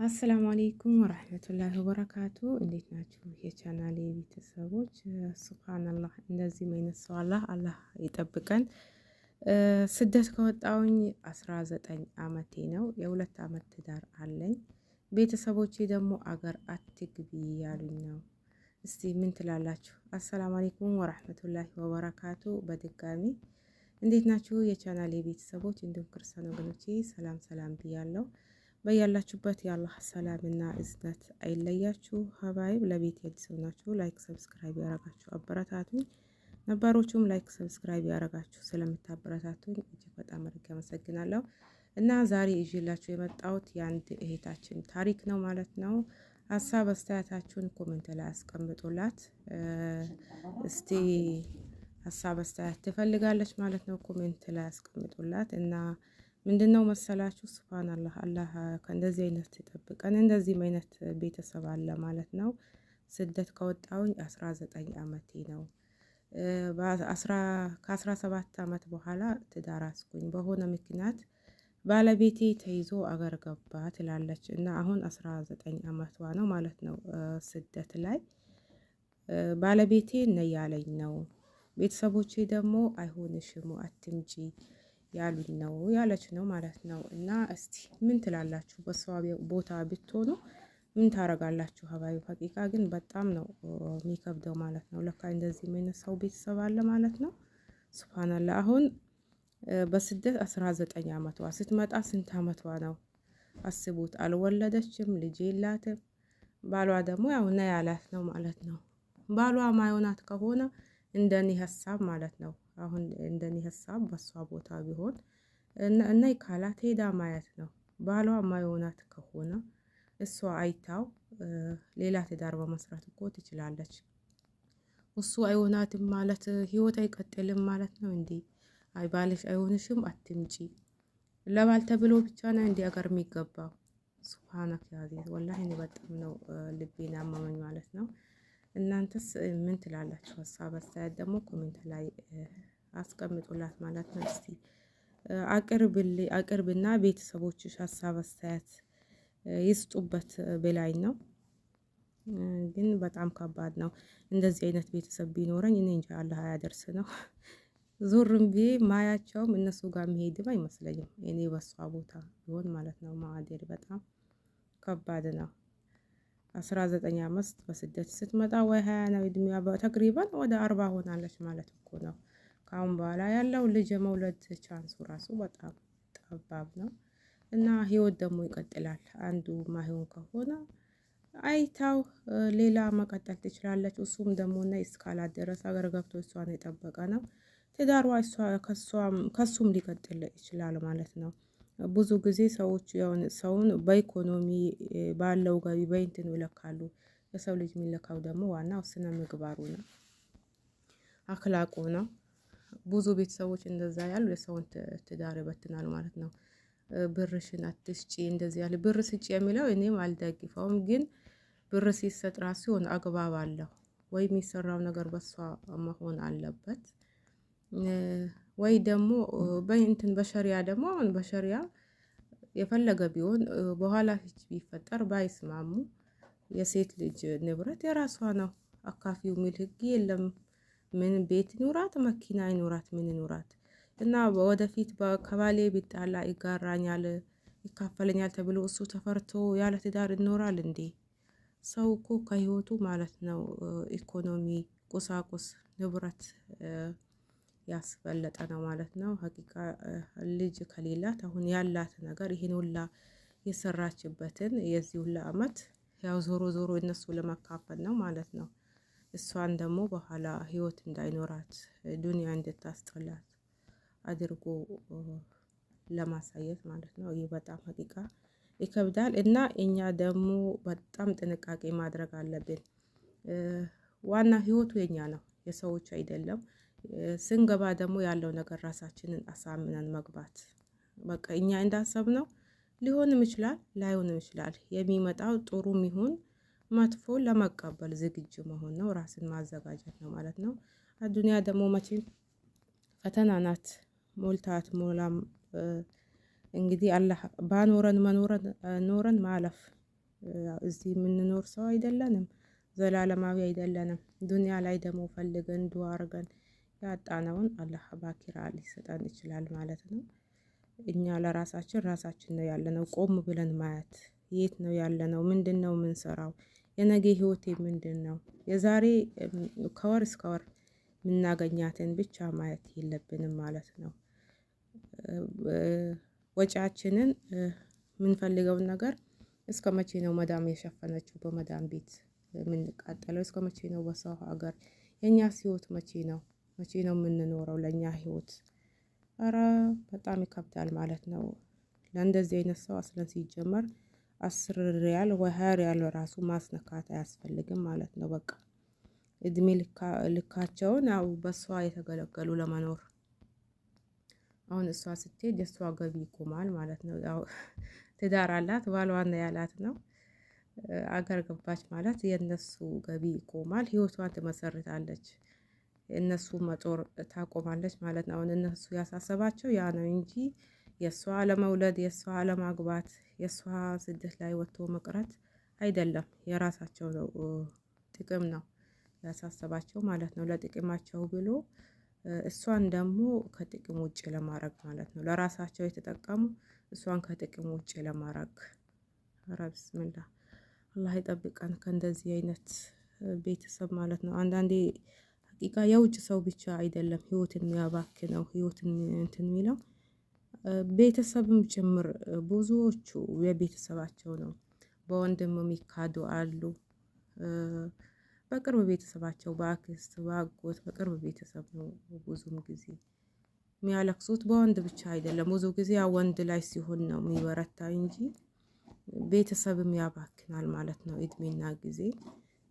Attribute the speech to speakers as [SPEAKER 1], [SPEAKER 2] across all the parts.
[SPEAKER 1] السلام عليكم ورحمة الله وبركاته። እንዴት ናችሁ የቻናሌ ቤተሰቦች? سبحان الله፣ እንደዚህ አይነት ሰው አላህ አላህ ይጠብቀን። ስደት ከወጣሁኝ 19 አመቴ ነው። የ2 አመት ትዳር አለኝ። ቤተሰቦቼ ደግሞ አገር አትግቢ ያሉኝ ነው። እስቲ ምን ትላላችሁ? السلام عليكم ورحمة الله وبركاته። በድጋሚ እንዴት ናችሁ የቻናሌ ቤተሰቦች እንዲሁም ክርስቲያን ወገኖቼ ሰላም ሰላም ብያለሁ። በያላችሁበት የአላህ ሰላምና እዝነት አይለያችሁ። حبايب ለቤት አዲስ ናችሁ like subscribe ያረጋችሁ አበረታቱኝ። ነባሮቹም like subscribe ያረጋችሁ ስለምታበረታቱኝ እጅግ በጣም አድርጌ አመሰግናለሁ። እና ዛሬ ይዤላችሁ የመጣሁት የአንድ እህታችን ታሪክ ነው ማለት ነው። ሀሳብ አስተያየታችሁን comment ላይ አስቀምጡላት። እስቲ ሀሳብ አስተያየት ትፈልጋለች ማለት ነው። comment ላይ አስቀምጡላት እና ምንድነው መሰላችሁ፣ سبحان الله፣ አላህ ከእንደዚህ አይነት ይጠብቀን። እንደዚህም አይነት ቤተሰብ አለ ማለት ነው። ስደት ከወጣሁኝ 19 አመቴ ነው። ከ17 አመት በኋላ ትዳር አስኩኝ። በሆነ ምክንያት ባለቤቴ ተይዞ አገር ገባ ትላለች እና አሁን 19 አመቷ ነው ማለት ነው። ስደት ላይ ባለቤቴ ነይ ያለኝ ነው። ቤተሰቦቼ ደግሞ አይሆንሽም አትምጪ ያሉኝ ነው ያለች ነው ማለት ነው። እና እስቲ ምን ትላላችሁ? በሷ ቦታ ብትሆኑ ምን ታረጋላችሁ? ሀባዩ ሀቂቃ ግን በጣም ነው የሚከብደው ማለት ነው። ለካ እንደዚህ የሚነሳው ቤተሰብ አለ ማለት ነው። ሱብሃንአላህ። አሁን በስደት 19 አመቷ ስትመጣ ስንት አመቷ ነው? አስቡት። አልወለደችም፣ ልጅ የላትም። ባሏ ደግሞ ያው ነይ ያላት ነው ማለት ነው። ባሏ ማይሆናት ከሆነ እንደኔ ሀሳብ ማለት ነው። አሁን እንደኔ ሀሳብ በሷ ቦታ ቢሆን እና ካላት ሄዳ ማየት ነው። ባሏ ማይሆናት ከሆነ እሷ አይታው ሌላ ትዳር በመስራት እኮ ትችላለች። እሱ አይሆናትም ማለት ህይወት አይቀጥልም ማለት ነው እንዴ? አይ ባልሽ አይሆንሽም አትምጪ ለባል ተብሎ ብቻ ነው እንዲ አገር የሚገባው? سبحانك يا عزيز። والله እኔ በጣም ነው ልቤን አመመኝ ማለት ነው። እናንተስ ምን ትላላችሁ? ሀሳብ አስተያየት ደግሞ comment ላይ አስቀምጡላት ማለት ነው። እስቲ አቅርብና ቤተሰቦችሽ ሀሳብ አስተያየት ይስጡበት ብላኝ ነው። ግን በጣም ከባድ ነው። እንደዚህ አይነት ቤተሰብ ቢኖረኝ እኔ እንጃ አላህ አያደርስ ነው። ዞርም ብዬ ማያቸውም እነሱ ጋር መሄድም አይመስለኝም። እኔ በሷ ቦታ ቢሆን ማለት ነው። ማዕዴር በጣም ከባድ ነው። 19 አመት በስደት ስትመጣ ወይ 20 ነው እድሜዋ፣ تقريبا ወደ 40 ሆናለች ማለት እኮ ነው። ከአሁን በኋላ ያለው ልጅ የመውለድ chance ኡ ራሱ በጣም ጠባብ ነው። እና ህይወት ደግሞ ይቀጥላል። አንዱ ማይሆን ከሆነ አይታው ሌላ መቀጠል ትችላለች። እሱም ደግሞ እና እስካላደረሰ ሀገር ገብቶ እሷን የጠበቀ ነው። ትዳሯ ከሱም ሊቀጥል ይችላል ማለት ነው። ብዙ ጊዜ ሰዎች ሰውን በኢኮኖሚ ባለው ገቢ በእንትኑ ይለካሉ። የሰው ልጅ የሚለካው ደግሞ ዋናው ስነ ምግባሩ ነው፣ አክላቁ ነው። ብዙ ቤተሰቦች እንደዛ ያሉ የሰውን ትዳር ይበትናሉ ማለት ነው። ብርሽን አትስጪ እንደዚህ ያለ ብር ስጪ የሚለው እኔም አልደግፈውም። ግን ብር ሲሰጥ ራሱ የሆነ አግባብ አለው ወይ የሚሰራው ነገር በሷ መሆን አለበት ወይ ደግሞ በእንትን በሸሪያ ደግሞ አሁን በሸሪያ የፈለገ ቢሆን በኋላ ፍች ቢፈጠር ባይስማሙ የሴት ልጅ ንብረት የራሷ ነው። አካፊው የሚል ህግ የለም። ምን ቤት ይኑራት፣ መኪና ይኑራት፣ ምን ይኑራት እና ወደፊት ከባሌ ቢጣላ ይጋራኛል፣ ይካፈለኛል ተብሎ እሱ ተፈርቶ ያለ ትዳር ይኖራል እንዴ? ሰው እኮ ከህይወቱ ማለት ነው ኢኮኖሚ፣ ቁሳቁስ፣ ንብረት ያስበለጠ ነው ማለት ነው። ሀቂቃ ልጅ ከሌላት አሁን ያላት ነገር ይሄን ሁላ የሰራችበትን የዚህ ሁላ አመት ያው ዞሮ ዞሮ እነሱ ለመካፈል ነው ማለት ነው። እሷን ደግሞ በኋላ ህይወት እንዳይኖራት ዱንያ እንድታስጠላት አድርጎ ለማሳየት ማለት ነው። ይህ በጣም ሀቂቃ ይከብዳል። እና እኛ ደግሞ በጣም ጥንቃቄ ማድረግ አለብን። ዋና ህይወቱ የኛ ነው፣ የሰዎች አይደለም። ስንገባ ደግሞ ያለው ነገር ራሳችንን አሳምነን መግባት። በቃ እኛ እንዳሰብነው ሊሆንም ይችላል ላይሆንም ይችላል። የሚመጣው ጥሩም ይሁን መጥፎ ለመቀበል ዝግጁ መሆን ነው፣ ራስን ማዘጋጀት ነው ማለት ነው። አዱንያ ደግሞ መቼም ፈተና ናት፣ ሞልታት ሞላም እንግዲህ አላህ ባኖረን መኖረን ኖረን ማለፍ እዚህ የምንኖር ሰው አይደለንም፣ ዘላለማዊ አይደለንም። ዱንያ ላይ ደግሞ ፈልገን ዱዓ አድርገን ያጣነውን አላህ ባኪራ ሊሰጠን ይችላል ማለት ነው። እኛ ለራሳችን ራሳችን ነው ያለነው። ቆም ብለን ማየት የት ነው ያለነው? ምንድን ነው የምንሰራው? የነገ ህይወቴ ምንድን ነው? የዛሬ ከወር እስከ ወር የምናገኛትን ብቻ ማየት የለብንም ማለት ነው። ወጪያችንን የምንፈልገውን ነገር እስከ መቼ ነው መዳም የሸፈነችው በመዳም ቤት የምንቃጠለው? እስከ መቼ ነው በሰው ሀገር? የእኛስ ህይወት መቼ ነው? መቼ ነው የምንኖረው ለእኛ ህይወት? ኧረ በጣም ይከብዳል ማለት ነው። ለእንደዚህ አይነት ሰው አስለን ሲጀመር 10 ሪያል ወይ 20 ሪያል ራሱ ማስነካት አያስፈልግም ማለት ነው። በቃ እድሜ ልካቸውን ያው በእሷ የተገለገሉ ለመኖር አሁን እሷ ስትሄድ የእሷ ገቢ ይቆማል ማለት ነው። ያው ትዳር አላት ባሏን ያላት ነው። አገር ገባች ማለት የእነሱ ገቢ ይቆማል። ህይወቷን ትመሰርታለች። እነሱ መጦር ታቆማለች ማለት ነው። አሁን እነሱ ያሳሰባቸው ያ ነው እንጂ የእሷ አለመውለድ፣ የእሷ አለማግባት፣ የእሷ ስደት ላይ ወጥቶ መቅረት አይደለም። የራሳቸው ነው ጥቅም ነው ያሳሰባቸው ማለት ነው። ለጥቅማቸው ብሎ እሷን ደግሞ ከጥቅም ውጭ ለማድረግ ማለት ነው። ለራሳቸው የተጠቀሙ እሷን ከጥቅም ውጭ ለማድረግ። ኧረ ብስሚላ አላህ ይጠብቀን ከእንደዚህ አይነት ቤተሰብ ማለት ነው። አንዳንዴ ሀቂቃ የውጭ ሰው ብቻ አይደለም ህይወትን የሚያባክነው ህይወትን እንትን የሚለው ቤተሰብም ጭምር ብዙዎቹ የቤተሰባቸው ነው። በወንድም የሚካዱ አሉ። በቅርብ ቤተሰባቸው በአክስት በአጎት በቅርብ ቤተሰብ ነው ብዙም ጊዜ የሚያለቅሱት። በወንድ ብቻ አይደለም፣ ብዙ ጊዜ ወንድ ላይ ሲሆን ነው የሚበረታ እንጂ ቤተሰብም ያባክናል ማለት ነው እድሜና ጊዜ።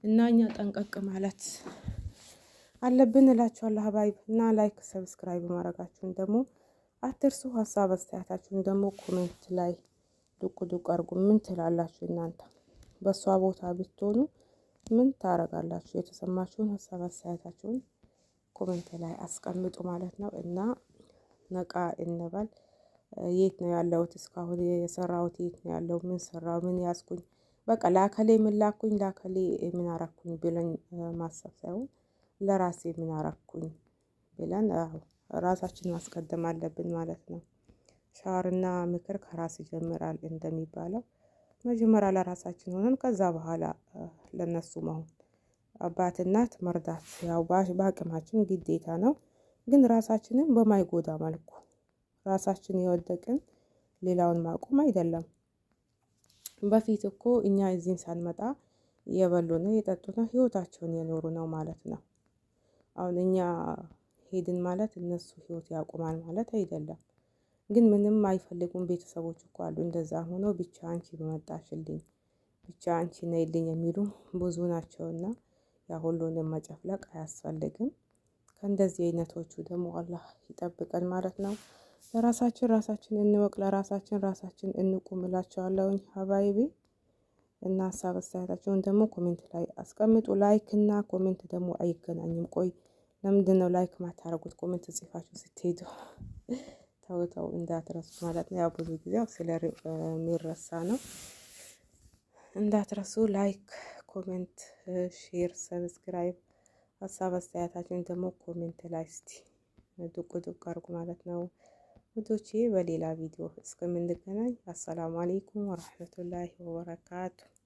[SPEAKER 1] እና እኛ ጠንቀቅ ማለት አለብን እላችኋለሁ حبايب። እና like subscribe ማድረጋችሁን ደግሞ አትርሱ። ሀሳብ አስተያየታችሁን ደግሞ comment ላይ ዱቅ ዱቅ አድርጉ። ምን ትላላችሁ እናንተ? በእሷ ቦታ ብትሆኑ ምን ታረጋላችሁ? የተሰማችሁን ሀሳብ አስተያየታችሁን comment ላይ አስቀምጡ ማለት ነው። እና ነቃ እንበል። የት ነው ያለሁት? እስካሁን የሰራሁት የት ነው ያለው? ምን ሰራው? ምን ያዝኩኝ? በቃ ላከሌ ምን ላኩኝ፣ ላከሌ ምን አረኩኝ ብለን ማሰብ ሳይሆን ለራሴ ምን አረኩኝ ብለን ራሳችን ማስቀደም አለብን ማለት ነው። ሻወርና ምክር ከራስ ይጀምራል እንደሚባለው መጀመሪያ ለራሳችን ሆነን ከዛ በኋላ ለነሱ መሆን። አባት እናት መርዳት ያው በአቅማችን ግዴታ ነው። ግን ራሳችንን በማይጎዳ መልኩ ራሳችን የወደቅን ሌላውን ማቆም አይደለም። በፊት እኮ እኛ እዚህን ሳንመጣ የበሉ ነው የጠጡ ነው ህይወታቸውን የኖሩ ነው ማለት ነው። አሁን እኛ ሄድን ማለት እነሱ ህይወት ያቆማል ማለት አይደለም። ግን ምንም አይፈልጉም ቤተሰቦች እኮ አሉ። እንደዛ ሆኖ ብቻ አንቺ በመጣሽልኝ ብቻ አንቺ ነይልኝ የሚሉ ብዙ ናቸውና ያ ሁሉንም መጨፍለቅ አያስፈልግም። ከእንደዚህ አይነቶቹ ደግሞ አላህ ይጠብቀን ማለት ነው። ለራሳችን ራሳችን እንወቅ፣ ለራሳችን ራሳችን እንቁም እላቸዋለሁኝ حبايبي። እና ሀሳብ አስተያየታችሁን ደግሞ comment ላይ አስቀምጡ። like እና comment ደግሞ አይገናኝም። ቆይ ለምንድን ነው like ማታረጉት? comment ጽፋችሁ ስትሄዱ ተው ተው እንዳትረሱ ማለት ነው። ያው ብዙ ጊዜ ስለሚረሳ ነው። እንዳትረሱ like፣ comment፣ share፣ subscribe ሀሳብ አስተያየታችሁን ደግሞ comment ላይ እስቲ ዱቅ ዱቅ አድርጉ ማለት ነው ውዶቼ። በሌላ ቪዲዮ እስከምንገናኝ السلام عليكم ورحمة الله وبركاته።